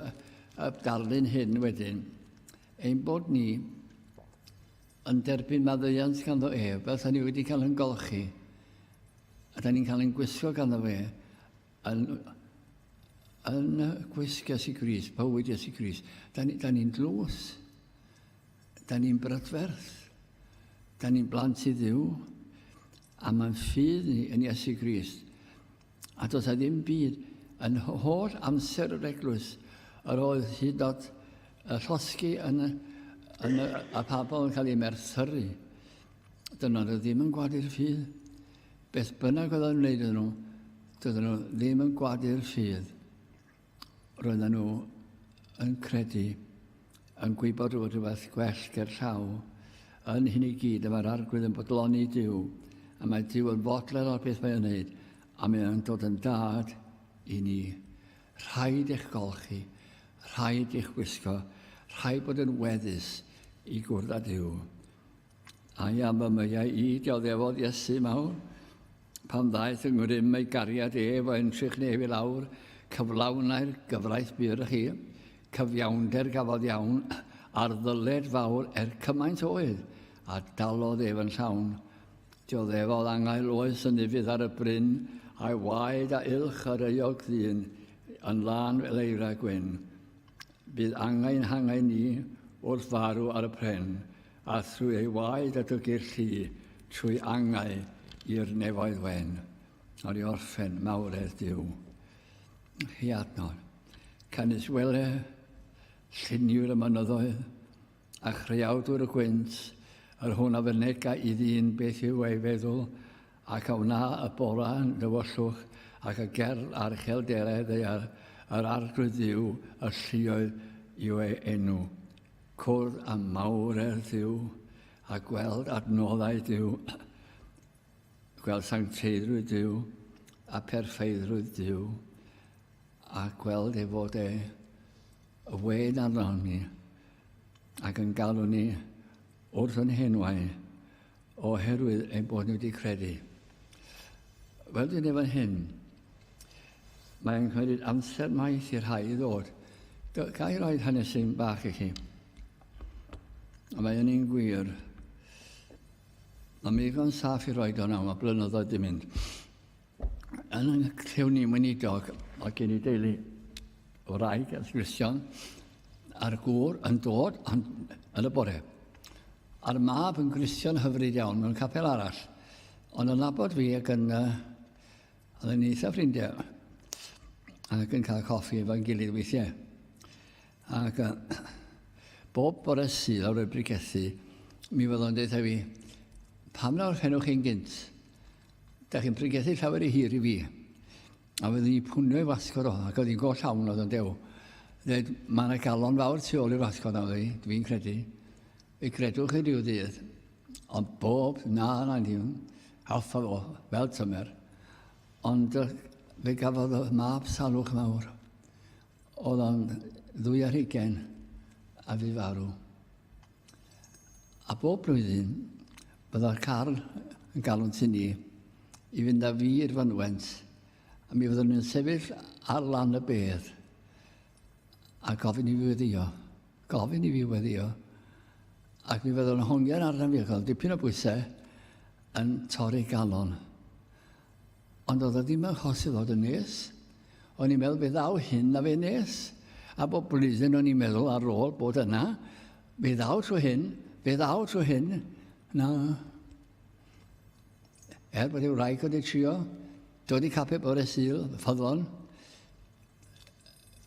y darlun hyn wedyn, ein bod ni yn derbyn maddeuant ganddo ef, fel da ni wedi cael yn golchi, a da ni'n cael yn gwisgo ganddo fe, yn, yn gwisg Iesu Grist, bywyd Iesu Grist. Da ni'n ni dlws, da ni'n brydferth, da ni'n blant i Dduw, a mae'n ffydd ni yn Iesu Grist. A does a ddim byd yn holl amser yr eglwys yr oedd hyd yn y llosgi yn, yn y, a phobl yn cael eu merthyru. Dyna nhw ddim yn gwadu'r ffydd. Beth bynnag oedd yn wneud iddyn nhw, doedden nhw ddim yn gwadu'r ffydd. Roedden nhw yn credu, yn gwybod rhywbeth rhywbeth gwell ger llaw. Yn hyn i gyd, y mae'r arglwydd yn bodloni Duw, a mae Duw yn fodlon ar beth mae'n wneud, a mae o'n dod yn dad i ni. Rhaid eich golchi, rhaid eich gwisgo, rhaid bod yn weddus i gwrdd â Duw. Ai am fy myau i dioddefodd Iesu mawr? Pan ddaeth yng ngrym ei gariad ef o entrych nef i lawr, cyflawnai'r gyfraith bur chi, cyfiawnder gafodd iawn, a'r ddyled fawr er cymaint oedd, a dalodd ef yn llawn. Dioddefodd angau loes yn ufudd ar y bryn, a'i waed a ylch yr euog ddyn, yn lân fel eira gwyn. Bydd angau'n hangau ni wrth farw ar y pren, a thrwy ei waed a dygir llu, trwy angau i'r nefoedd wen. Ond i orffen mawredd Duw. Hi adnod. Canys wele, lluniwr y mynyddoedd, a chreawdwr y gwynt, yr hwn a fynega i ddyn beth yw ei feddwl, ac a wna y bora yn dywyllwch, ac a gerdd ar uchelderau ddaear, yr Arglwydd Dduw y lluoedd yw ei enw. Cwrdd â mawredd Duw, a gweld adnoddau Duw, gweld sancteiddrwydd Duw, a pherffeithrwydd Duw, a gweld ei fod e y wên arnon ni ac yn galw ni wrth yn henwau oherwydd ein bod ni wedi credu. Fel dwi'n efo hyn, mae'n cymryd amser maith i'r rhai i ddod. Ga i roi hanesyn bach i chi? A mae yn un gwir. Mae mi ddigon saff i roi o nawr, mae blynyddoedd di mynd. Yn yng nghlyw ni weinidog, oedd gen i deulu wraig a Gristion, a'r gŵr yn dod yn, yn y bore. A'r mab yn Gristion hyfryd iawn mewn capel arall, ond yn nabod fi ac yn... Uh, oedd yn eitha ffrindiau ac yn cael coffi efo'n gilydd weithiau. Ac uh, bob bore Sul ar ôl bregethu, mi fydd o'n dweud fi, pam na orffennwch chi'n gynt? Da chi'n pregethu llawer i hir i fi. A fyddwn i'n pwnio i wasgod o, ac oedd hi'n go llawn oedd o'n dew. Dweud, mae yna galon fawr tu ôl i'r wasgod na, oedd dwi'n credu. Fe credwch chi rhyw ddydd. Ond bob, na, na, ddim, alfa fo, fel tymer. Ond fe gafodd y mab salwch mawr. Oedd o'n 22 a fu farw. A bob blwyddyn, bydda'r car yn galw'n tŷ ni i fynd â fi i'r fynwent, a mi fyddwn ni'n sefyll ar lan y bedd a gofyn i fi weddio. Gofyn i fi weddio. Ac mi fyddwn yn hongian arna fi, cael dipyn o bwysau, yn torri galon. Ond oedd o ddim yn achosi ddod yn nes. O'n i'n meddwl, fe ddaw hyn a fe nes. A bob blwyddyn o'n i'n meddwl ar ôl bod yna, fe ddaw trwy hyn, fe ddaw trwy hyn. Na. Er bod ei wraig wedi trio, dod i capel bore Sul, ffyddlon.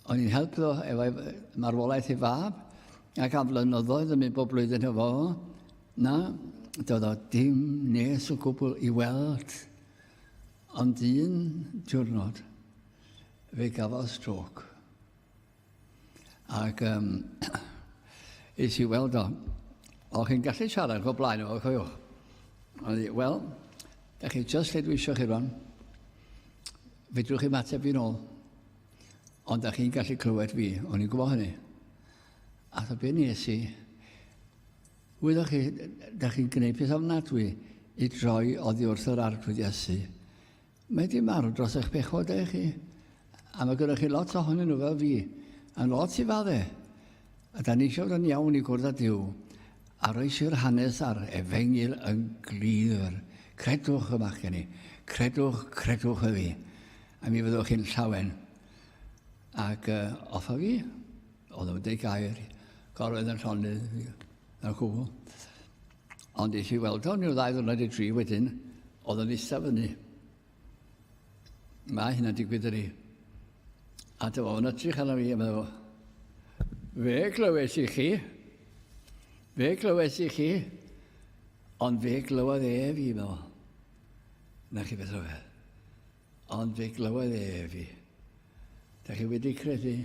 O'n i'n helpu o efo marwolaeth ei fab, ac am flynyddoedd yn mynd bob blwyddyn efo fo. Na, doedd o dim nes o gwbl i weld. Ond un diwrnod, fe gafodd stroke. Ac um, es i weld o. O, chi'n gallu siarad o blaen o, cofiwch. Ond i, wel, da chi just lle dwi eisiau chi rwan. Fedrwch chi mateb fi'n ôl. Ond da chi'n gallu clywed fi, o'n i'n gwybod hynny. A tho be nes i, wyddoch chi, da chi'n gwneud peth ofnadwy i droi oddi wrth yr Arglwydd Iesu. Mae di marw dros eich pechodau chi. A mae gyda chi lot ohonyn nhw fel fi. A lot i fadde. A da ni eisiau fod yn iawn i gwrdd â Duw. A roes i'r hanes a'r efengyl yn glir. Credwch y machgen i. Credwch, credwch y fi. A mi fyddwch chi'n llawen. Ac uh, off a fi, oedd o'n deud gair, gorwedd yn llonydd, na'r cwbl. Ond es i weld o, ni'r ddau ddwrnod i dri wedyn, oedd o'n eistedd fyny. Mae hynna'n digwydd ydi. A dyma fo'n edrych arno fi a meddwl, fe glywes i chi, fe glywes i chi, ond fe glywodd e fi, meddwl. Na chi beth rhyfedd. Ond fe glywodd e fi. Da chi wedi credu?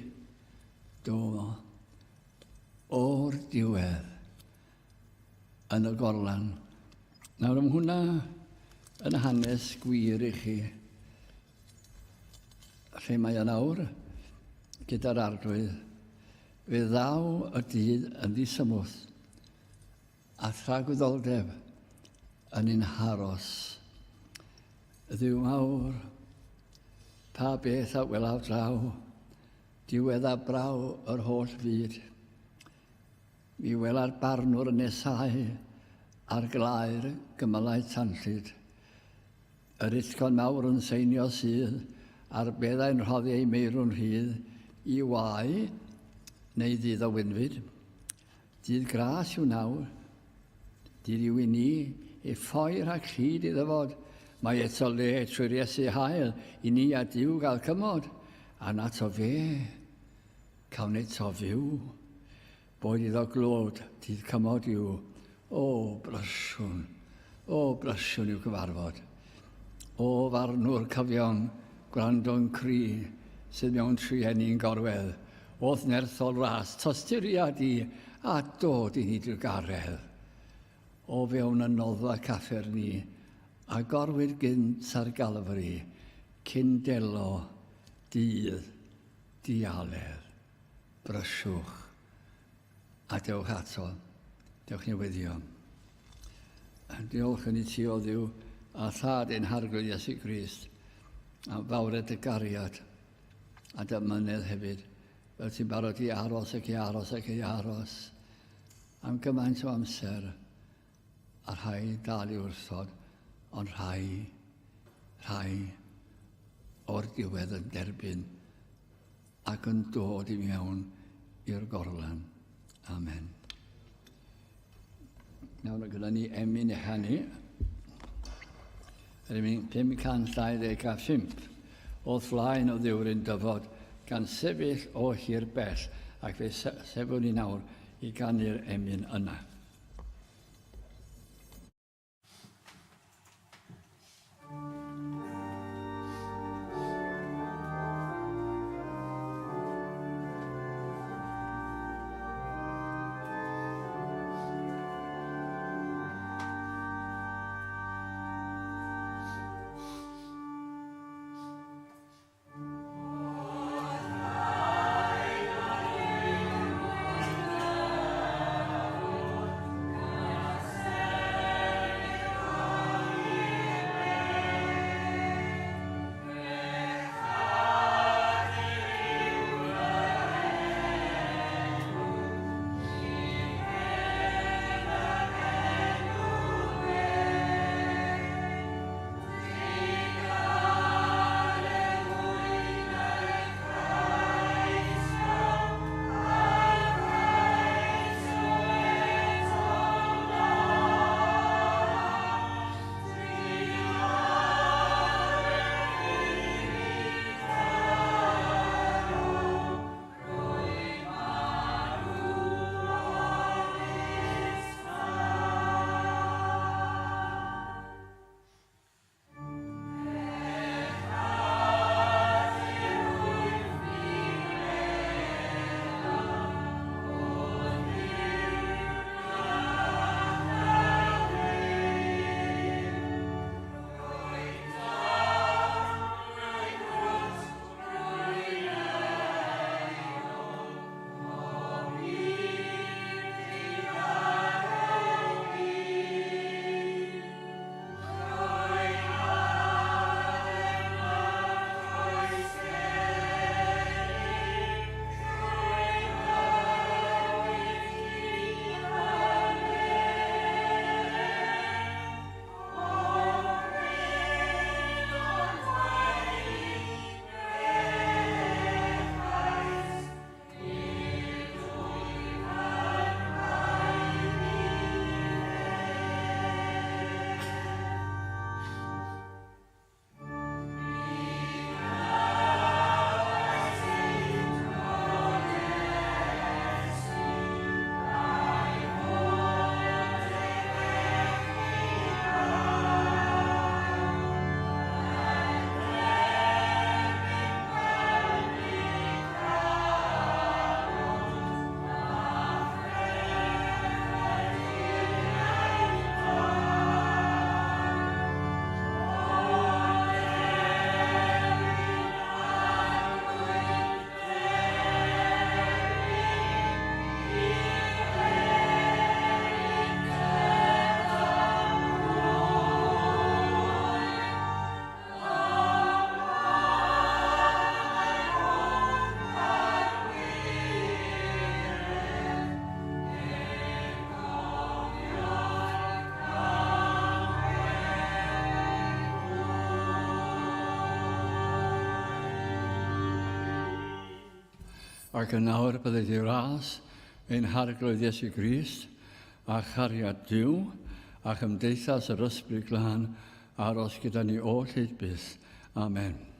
Do, o'r diwedd yn y gorlan. Nawr, am hwnna yn hanes gwir i chi, lle mae yn awr gyda'r arglwydd, fe ddaw y dydd yn ddisymwth a thragwyddoldeb yn ein haros. Dduw mawr, pa beth a welaf draw, Diwedd a braw yr holl fyd. Mi wela'r barnwr yn nesáu ar glaer gymylau tanllyd. Yr utgorn mawr yn seinio sydd a'r beddau'n rhoddi eu meirw'n rhydd i wae neu ddydd o wynfyd. Dydd gras yw nawr. Dydd yw i ni i ffoi rhag llid i ddyfod. Mae eto le trwy'r Iesu hael i ni a Duw gael cymod, a na to fe, cawn eto fyw. Boed iddo glod, dydd cymod yw, o brysiwn, o brysiwn i'w gyfarfod. O farnwr cyfiawn, gwrando'n cri, sydd mewn trueni'n gorwedd, o'th nerthol ras, tosturia di, a dod i ni drugaredd. O fewn y noddfa caffer ni, a gorwyr gynt ar Galfari, cyn delo dydd dialedd. Brysiwch a dewch ato. Dewch newyddion. Diolch yn i ti o Dduw a Thad ein Harglwydd Iesu Grist am fawred dy gariad a dy mynedd hefyd, fel ti'n barod i aros ac i aros ac i aros am gymaint o amser a rhai dal i wrthod, ond rhai, rhai o'r diwedd yn derbyn ac yn dod i mewn i'r gorlan. Amen. Nawr mae gyda ni emyn ehangu. Yr emyn 525. O'th flaen o ddiwryn dyfod, gan sefyll o hir bell, ac fe sefwn ni nawr i ganu'r emyn yna. Ac yn awr bydded i ras ein Harglwydd Iesu Grist, a chariad Duw, a chymdeithas yr Ysbryd Glân aros gyda ni oll hyd byth. Amen.